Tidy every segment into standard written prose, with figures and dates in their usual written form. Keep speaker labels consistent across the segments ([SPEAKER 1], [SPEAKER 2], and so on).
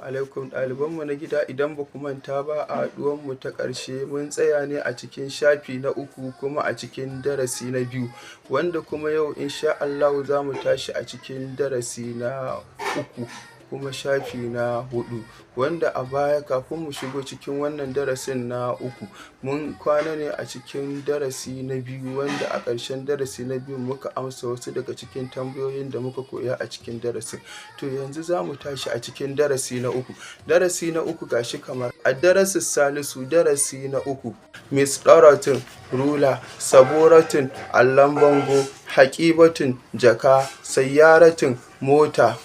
[SPEAKER 1] Alaikum ɗalibanmu na gida. Idan ba ku manta ba, a haɗuwanmu ta ƙarshe mun tsaya ne a cikin shafi na 3 kuma a cikin darasi na 2, wanda kuma yau insha Allahu za mu tashi a cikin darasi na 3 kuma shafi na 4, wanda a baya kafin mu shigo cikin wannan darasin na 3 mun kwana ne a cikin darasi na 2, wanda a ƙarshen darasi na 2 muka amsa wasu daga cikin tambayoyin da muka koya a cikin darasin. To yanzu za mu tashi a cikin darasi na 3. Darasi na 3 ga shi kamar addarasu salisu, darasi na 3: misɗaratun rula, saburatun allon bango, haƙibatun jaka, sayyaratun mota,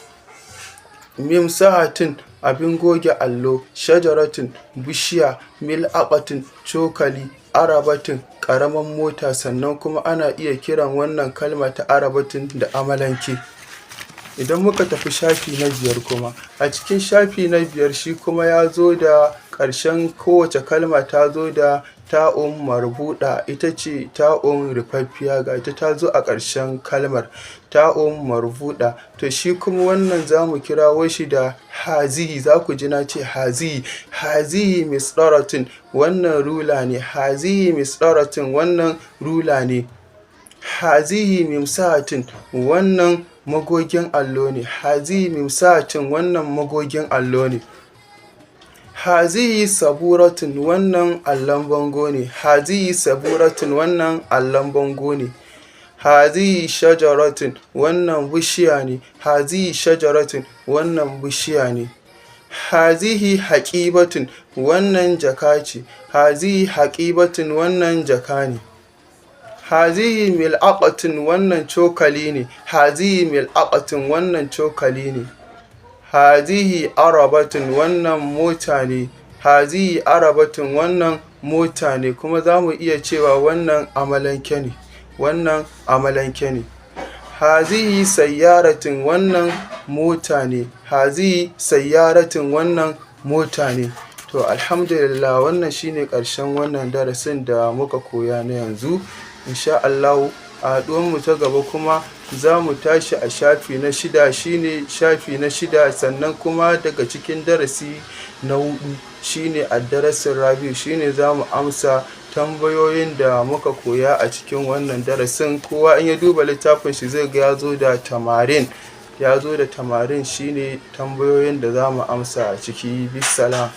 [SPEAKER 1] mimsahatun abin goge allo, shajaratun bishiya, mil'aqatun cokali, arabatun ƙaramar mota. Sannan kuma ana iya kiran wannan kalma ta arabatun da amalanke. Idan muka tafi shafi na 5 kuma, a cikin shafi na 5 shi kuma ya zo da ƙarshen kowace kalma ta zo da ta'un marbuɗa, ita ce ta'un rufaffiya, ga ta ta zo a ƙarshen kalmar, ta'un marbuɗa. To shi kuma wannan za mu kirawo shi da hazihi. Za ku ji na ce hazihi. Hazihi misɗaratun, wannan rula ne. Hazihi misɗaratun, wannan rula ne. Hazihi mimsahatun, wannan magogin allo ne. Hazihi mimsahatun, wannan magogin allo ne. Hazihi saburatun, wannan allon bango ne. Hazihi saburatun, wannan allon bango ne. Hazihi shajaratun, wannan bishiya ne. Hazihi shajaratun, wannan bishiya ne. Hazihi haƙibatun, wannan jaka ce. Hazihi haƙibatun, wannan jaka ne. Hazihi mil'aqatun, wannan cokali ne. Hazihi mil'aqatun, wannan cokali ne. Hazihi arabatun, wannan mota ne. Hazihi arabatun, wannan mota ne. Kuma za mu iya cewa wannan amalanke ne. Wannan amalanke ne. Hazihi sayyaratun, wannan mota ne. Hazihi sayyaratun, wannan mota ne. To alhamdulillah, wannan shine ƙarshen wannan darasin da muka koya na yanzu. Insha Allahu a haɗuwanmu ta gaba kuma za mu tashi a shafi na 6, shine shafi na 6, sannan kuma daga cikin darasi na 4, shine addarasin rabi'u, shine za mu amsa tambayoyin da muka koya a cikin wannan darasin. Kowa in ya duba littafin shi zai ga ya zo da tamarin, ya zo da tamarin, shine tambayoyin da za mu amsa a ciki. Bissalam.